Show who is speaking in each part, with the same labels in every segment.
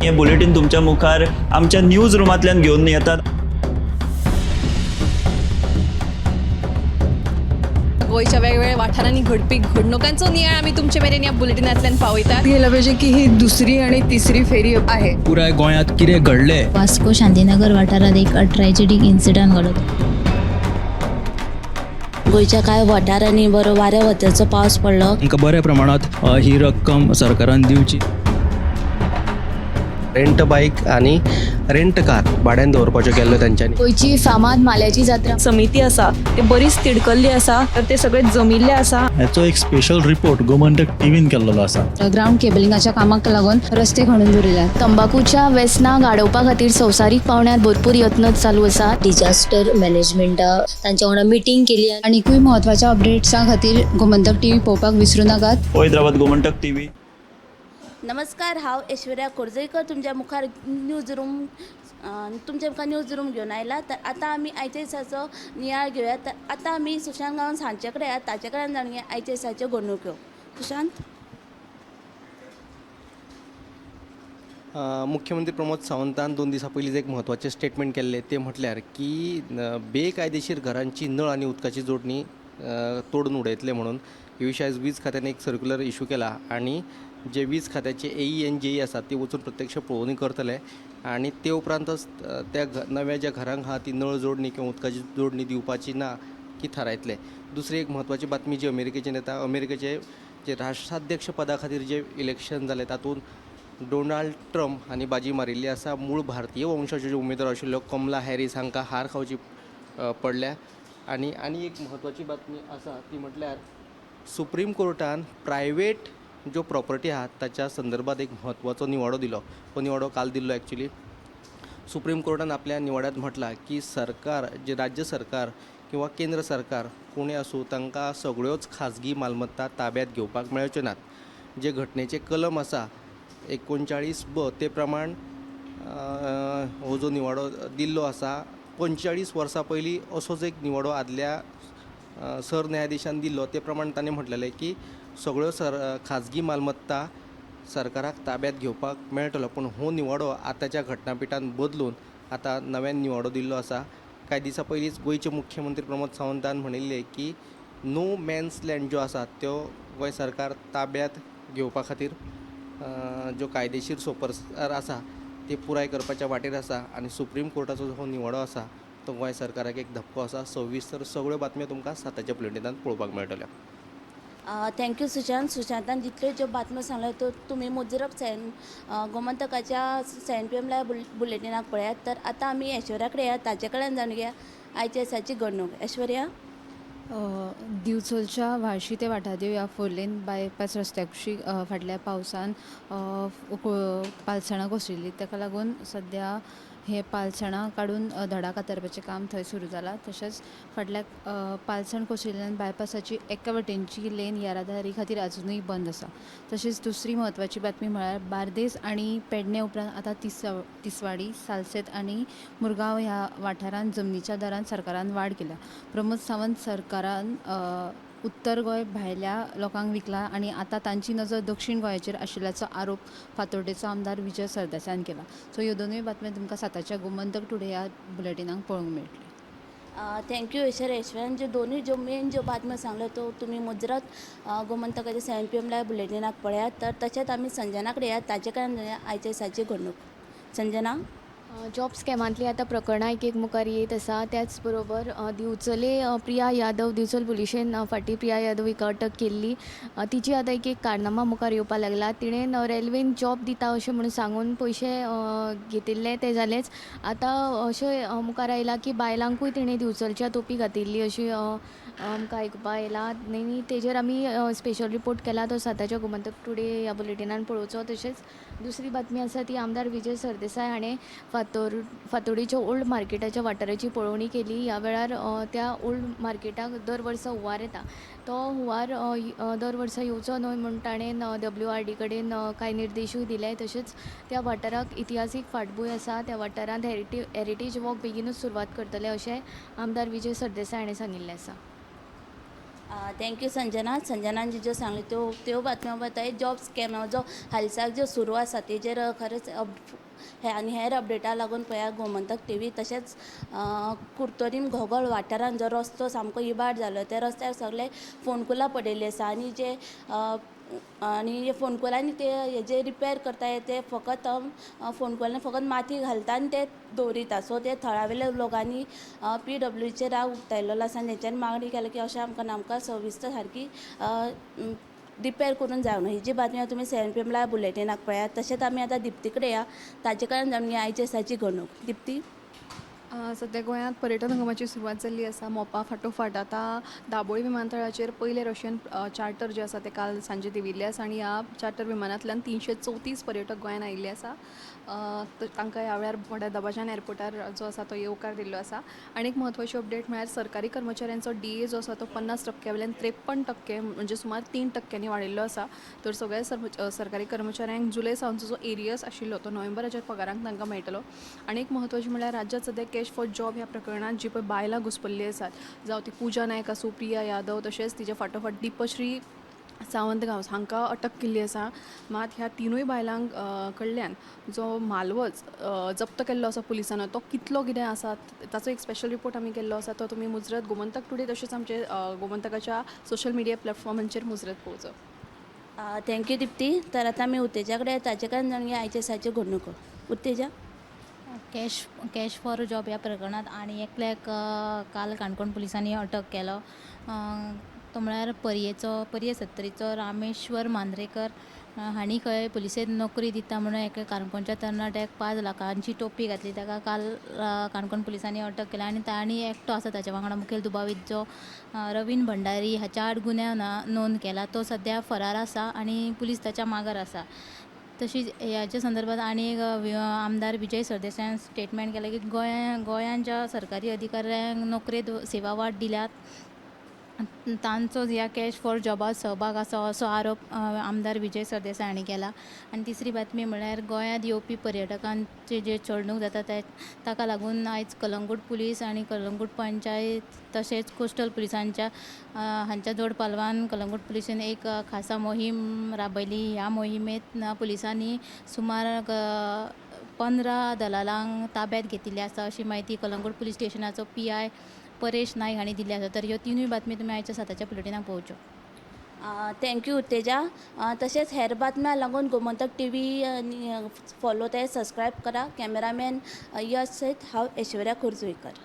Speaker 1: हें बुलेटीन तुमच्या मुखार आमच्या न्यूज रुमांतल्यान घेवन येतात.
Speaker 2: गोंयच्या वेगवेगळ्या वाठारांनी घडपी घडणुकांचो नियाळ आमी तुमचे मेरेन ह्या बुलेटिनांतल्यान पावयतात.
Speaker 3: गेलं पाहिजे की ही दुसरी आणि तिसरी फेरी आहे.
Speaker 4: पुराय गोंयांत कितें घडलें.
Speaker 5: वास्को शांतीनगर वाठारांत एक ट्रॅजेडीक इन्सिडंट घडलो.
Speaker 6: गोंयच्या कांय वाठारांनी बरो वाऱ्या वताचो पावस पडलो.
Speaker 4: तांकां बऱ्या प्रमाणांत ही रक्कम सरकारान दिवची.
Speaker 7: रेंट बायक आनी रेंट कार भाड्यान दवरपाच्यो केल्ल्यो तेंच्यांनी.
Speaker 8: गोंयची फामाद माल्याची जात्रा.
Speaker 9: समिती आसा ते बरीच तिडकल्ली आसा, तर ते सगळे जमिल्ले आसा.
Speaker 10: हाचो एक स्पेशल रिपोर्ट गोमंतक टीव्हीन केल्लो आसा.
Speaker 3: ग्रावंड केबलिंगाच्या कामाक लागून रस्ते खणून दवरिल्यात.
Speaker 8: तंबाकूच्या वेसनाक आडोवपा खातीर संवसारीक पावंड्यार भरपूर यत्न चालू आसात.
Speaker 6: डिजास्टर मॅनेजमेंटा तांच्या वांगडा मिटींग केली.
Speaker 3: आनिकूय म्हत्वाच्या अपडेट्सां खातीर गोमंतक टीव्ही पळोवपाक विसरूं नाकात.
Speaker 1: पळयत रावात गोमंतक टीव्ही.
Speaker 6: नमस्कार, हांव ऐश्वर्या खोर्जईकर तुमच्या मुखार न्यूज रूम तुमच्या मुखार न्यूज रूम घेवन आयला. तर आतां आमी आयच्या दिसाचो नियाळ घेवया. तर आतां आमी सुशांत गांवस हांचे कडेन या, ताचे कडेन जाणून घेवया आयच्या दिसाच्यो घडणुक्यो. सुशांत.
Speaker 7: मुख्यमंत्री प्रमोद सावंतान 2 दिसां पयलींच एक म्हत्वाचें स्टेटमेंट केल्लें, तें म्हटल्यार की बेकायदेशीर घरांची नळ आनी उदकाची जोडणी तोडून उडयतले म्हणून. हे विशीं आयज वीज खात्यान एक सर्क्युलर इशू केला आनी जे वीज खात्याचे ए ई एन जे ई आसात ते वचून प्रत्यक्ष पळोवणी करतले आनी ते उपरांतच त्या नव्या ज्या घरांक आहा ती नळ जोडणी किंवा उदकाची जोडणी दिवपाची ना की थारायतले. दुसरी एक म्हत्वाची बातमी जी अमेरिकेच्यान येता, अमेरिकेचे जे राष्ट्राध्यक्ष पदा खातीर जे इलेक्शन जालें तातूंत डोनाल्ड ट्रम्प हांणी बाजी मारिल्ली आसा. मूळ भारतीय वंशाच्यो ज्यो उमेदवार आशिल्ल्यो कमला हॅरीस हांकां हार खावची पडल्या. आनी आनी एक म्हत्वाची बातमी आसा ती म्हटल्यार सुप्रीम कोर्टान प्रायवेट ज्यो प्रॉपर्टी आहात ताच्या संदर्भात एक म्हत्वाचो निवाडो दिलो. हो निवाडो काल दिल्लो. एक्चुली सुप्रीम कोर्टान आपल्या निवाड्यांत म्हटलां की सरकार, जे राज्य सरकार किंवा केंद्र सरकार कोणूय आसूं, तांकां सगळ्योच खाजगी मालमत्ता ताब्यांत घेवपाक मेळच्यो नात. जे घटनेचें कलम आसा 39 ब ते प्रमाण हो जो निवाडो दिल्लो आसा, 45 वर्सां पयलीं असोच एक निवाडो आदल्या सरन्यायाधिशान दिल्लो. ते प्रमाण ताणें म्हटलेलें की सगळ्यो खाजगी मालमत्ता सरकाराक ताब्यांत घेवपाक मेळटलो, पूण हो निवाडो आतांच्या घटनापिठान बदलून आतां नव्यान निवाडो दिल्लो आसा. कांय दिसां पयलींच गोंयचे मुख्यमंत्री प्रमोद सावंतान म्हणिल्लें की नो मॅन्स लँड ज्यो आसा त्यो गोंय सरकार ताब्यांत घेवपा खातीर ज्यो कायदेशीर सोपरसार आसा ते पुराय करपाच्या वाटेर आसा आनी सुप्रीम कोर्टाचो हो निवाडो आसा तो गोंय सरकाराक एक धपको आसा. सविस्तर सगळ्यो बातम्यो तुमकां 7 बुलेटिनांत पळोवपाक मेळटल्यो.
Speaker 6: Thank you Sushant. सुशांतान जितल्यो ज्यो बातम्यो सांगल्यो त्यो तुमी मुजरत सेन गोमंतकाच्या 7 PM live बुलेटिनाक पळयात. तर आतां आमी ऐश्वर्या कडेन या, ताचे कडेन जाणून घेवया आयच्या दिसाची घडणूक. ऐश्वर्या.
Speaker 3: दिवचलच्या व्हाळशी ते वाठादेव ह्या 4 लेन बायपास रस्त्या कुशीक फाटल्या पावसान पालसणां कोसळिल्ली. ताका लागून सद्या हे पालसणां काडून धडा कातरपाचें काम थंय सुरू जालां. तशेंच फाटल्या पालसण कोसळिल्ल्यान बायपासाची एका वटेनची लेन येरादारी खातीर आजुनूय बंद आसा. तशेंच दुसरी म्हत्वाची बातमी म्हळ्यार बार्देस आनी पेडणे उपरांत आतां तिसवाडी, सालसेत आनी मुरगांव ह्या वाठारांत जमनीच्या दरांत सरकारान वाड केल्या. प्रमोद सावंत सरकारान उत्तर गोंय भायल्या लोकांक विकला आनी आतां तांची नजर दक्षीण गोंयाचेर आशिल्ल्याचो आरोप फातोर्डेचो आमदार विजय सरदेसायान केला. सो ह्यो दोनूय बातम्यो तुमकां 7 गोमंतक टुडे ह्या बुलेटिनाक पळोवंक मेळटल्यो.
Speaker 6: Thank you Aishwarya. ऐश्वर्यान ज्यो दोनूय ज्यो मेन ज्यो बातम्यो सांगल्यो त्यो तुमी मुजरत गोमंतकाच्या 7 PM live बुलेटिनाक पळयात. तर तशेंच आमी संजना कडेन या, ताचे कडेन जाणूया आयच्या दिसाची घडणूक. संजना.
Speaker 8: जॉब स्कॅमांतली आतां प्रकरणां एक एक मुखार येत आसा. त्याच बरोबर दिवचले प्रिया यादव, दिवचल पुलिशेन फाटीं प्रिया यादव हिका अटक केल्ली. तिची आतां एक एक कारनामा मुखार येवपाक लागला. तिणें रेल्वेन जॉब दिता अशें म्हणून सांगून पयशे घेतिल्ले ते जालेच, आतां अशें मुखार आयलां की बायलांकूय तिणें दिवचलच्या तोपी घातिल्ली अशी आमकां आयकुपा आयलां. आनी तेजेर आमी स्पेशल रिपोर्ट केला, तो 7 गोमंतक टुडे ह्या बुलेटिनान पळोवचो. तशेंच दुसरी बातमी आसा ती आमदार विजय सरदेसाय हाणें फातोर्डेच्या ओल्ड मार्केटाच्या वाठाराची पळोवणी केली. ह्या वेळार त्या ओल्ड मार्केटाक दर वर्सा हुंवार येता, तो हुंवार दर वर्सा येवचो न्हय म्हूण ताणें WRD कडेन कांय निर्देशूय दिले. तशेंच त्या वाठाराक इतिहासीक फाटभूंय आसा, त्या वाठारांत हेरिटेज वॉक बेगीनूच सुरवात करतले अशें आमदार विजय सरदेसाय हाणें सांगिल्लें आसा.
Speaker 6: Thank you Sanjana. संजनान ज्यो सांगल्यो त्यो त्यो बातम्यो बताय. जॉब स्कॅम जो हालींसाक जो सुरू आसा तेजेर खरेंच हे आनी हेर अपडेटा लागून पळयात गोमंतक टीव्ही. तशेंच कुर्तोरीम घोगोळ वाठारान जो रस्तो सामको इबाड जालो त्या रस्त्यार सगळे फोंडकुलां पडिल्लीं आसा आनी जे आनी फोंडकुलांनी ते हेजे रिपेर करता ते फकत फोंडकुलांनी फकत माती घालता आनी ते दवरिता. सो ते थळावेल्या लोकांनी पीडब्ल्यूचेर राग उक्तायलेलो आसा आनी तेंच्यांनी मागणी केल्या की अशें आमकां ना, आमकां सर्वीस सारकी रिपेर करून जाय म्हणून. ही जी बातमी तुमी 7 PM live बुलेटिनाक पळयात. तशेंच आमी आतां दिप्ती कडेन या, ताचे कडेन जाणून आयच्या दिसाची घडणूक. दिप्ती.
Speaker 2: सद्या गोंयांत पर्यटन हंगामाची सुरवात जाल्ली आसा. मोपा फाटोफाट आतां दाबोळी विमानतळाचेर पयले रशियन चार्टर जे आसा ते काल सांजे देंविल्ले आसा आनी ह्या चार्टर विमानांतल्यान 334 पर्यटक गोंयांत आयिल्ले आसा. तांकां ह्या वेळार व्हडा दबाज्यान एअरपोर्टार जो आसा तो येवकार दिल्लो आसा. आनी एक म्हत्वाची अपडेट म्हळ्यार सरकारी कर्मचाऱ्यांचो डीए जो आसा तो 50% वयल्यान 53% म्हणजे सुमार 3% वाडिल्लो आसा. तर सगळ्या सरकारी कर्मचाऱ्यांक जुलय सावनचो जो एरियर्स आशिल्लो तो नोव्हेंबराच्या पगारांक तांकां मेळटलो. आनी एक म्हत्वाचें म्हळ्यार राज्यांत सद्या कॅश फॉर जॉब ह्या प्रकरणांत जी पळय बायलां घुसपल्लीं आसात, जावं ती पुजा नायक आसूं, प्रिया यादव, तशेंच तिच्या फाटोफाट दीपश्री सावंत गांवस हांकां अटक केल्ली आसा. मात ह्या तिनूय बायलांक कडल्यान जो म्हालवज जप्त केल्लो आसा पुलिसांनी तो कितलो कितें आसा ताचो एक स्पेशल रिपोर्ट आमी केल्लो आसा. तो तुमी मुजरत गोमंतक टुडे तशेंच आमचे गोमंतकाच्या सोशल मिडिया प्लॅटफॉर्मांचेर मुजरत पळोवचो.
Speaker 6: Thank you Dipti. तर आतां आमी उत्तेजा कडेन, ताचे कडेन जाणून घेवया आयच्या दिसाच्यो घडणुको. उत्तेजा.
Speaker 5: कॅश फॉर जॉब ह्या प्रकरणांत आनी एकल्याक काल काणकोण पुलिसांनी अटक केलो. तो म्हळ्यार पर्ये सत्तरीचो रामेश्वर मांद्रेकर हांणी खंय पुलिसेंत नोकरी दिता म्हणून एका काणकोणच्या तरणाट्याक 5 लाखांची टोपी घातली. ताका काल काणकोण पुलिसांनी अटक केल्या आनी तांणी एकटो आसा ताच्या वांगडा मुखेल दुबावीत जो रवीन भंडारी हाच्या आड गुन्यांव नोंद केला. तो सद्या फरार आसा आनी पुलीस ताच्या मागार आसा. तशीच ह्याच्या संदर्भात आनी एक आमदार विजय सरदेसायान स्टेटमेंट केलें की गोंयांत ज्या सरकारी अधिकाऱ्यांक नोकरेंत सेवा वाड दिल्यात तांचो ह्या कॅश फॉर जॉबात सहभाग आसा असो आरोप आमदार विजय सरदेसाय हांणी केला. आनी तिसरी बातमी म्हळ्यार गोंयांत येवपी पर्यटकांची जे चलणूक जाता ताका लागून आयज कलंगूट पुलीस आनी कलंगूट पंचायत तशेंच कोस्टल पुलिसांच्या हांच्या जोड पालवान कलंगूट पुलिशेन एक खासा मोहीम राबयली. ह्या मोहिमेंत पुलिसांनी सुमार 15 दलालांक ताब्यांत घेतिल्ले आसा अशी म्हायती कलंगूट पुलीस स्टेशनाचो PI Paresh Naik हांणी दिल्ली आसा. तर ह्यो तिनूय बातमी तुमी आयच्या 7च्या बुलेटिनाक पळोवच्यो.
Speaker 6: Thank you Utteja. तशेंच हेर बातम्यां लागून गोमंतक टीव्ही आनी फॉलो ते सबस्क्रायब करा. कॅमेरामॅन यश सयत हांव ऐश्वर्या खोर्जुंवेकर.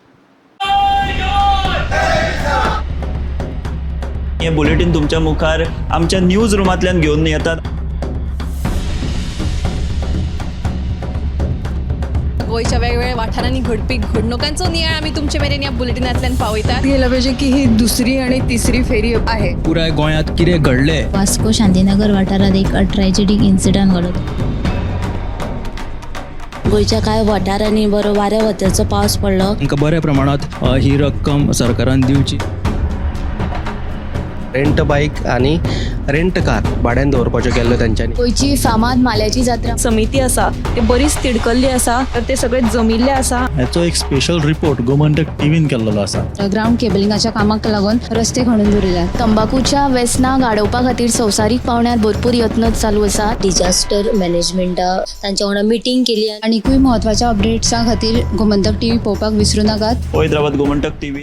Speaker 1: हे बुलेटीन तुमच्या मुखार आमच्या न्यूज रुमांतल्यान घेवन येतात.
Speaker 2: गोंयच्या वेगवेगळ्या वाठारांनी घडपी घडणुकांचो नियाळ आमी तुमचे मेरेन ह्या बुलेटिनांतल्यान पावयतात.
Speaker 11: गेलं पाहिजे की ही दुसरी आणि तिसरी फेरी आहे.
Speaker 4: पुराय गोंयांत कितें घडलें
Speaker 5: वास्को शांतीनगर वाठारांत एक ट्रॅजेडीक इन्सिडंट घडलो.
Speaker 6: गोंयच्या कांय वाठारांनी बरो वाऱ्या वताचो पावस पडलो.
Speaker 4: तांकां बऱ्या प्रमाणांत ही रक्कम सरकारान दिवची.
Speaker 7: रेंट बायक आनी रेंट कार भाड्यान दवरपाच्यो केल्ल्यो तेंच्यांनी.
Speaker 8: गोंयची फामाद म्हाल्याची जात्रा
Speaker 9: समिती आसा ते बरीच तिडकल्ली आसा. तर ते सगळे जमिल्ले आसा.
Speaker 10: हाचो एक स्पेशल रिपोर्ट गोमंतक टीव्हीन केल्लो आसा.
Speaker 3: ग्रावंड केबलिंगाच्या कामाक लागून रस्ते खणून दवरिल्यात.
Speaker 8: तंबाकूच्या वेसनाक आडोवपा खातीर संवसारीक पावंड्यार भरपूर यत्न चालू आसात.
Speaker 5: डिजास्टर मॅनेजमेंटा तांच्या वांगडा मिटींग केली.
Speaker 3: आनीकूय म्हत्वाच्या अपडेट्सां खातीर गोमंतक टीव्ही पळोवपाक विसरूं नाकात.
Speaker 1: पळयत रावात गोमंतक टीव्ही.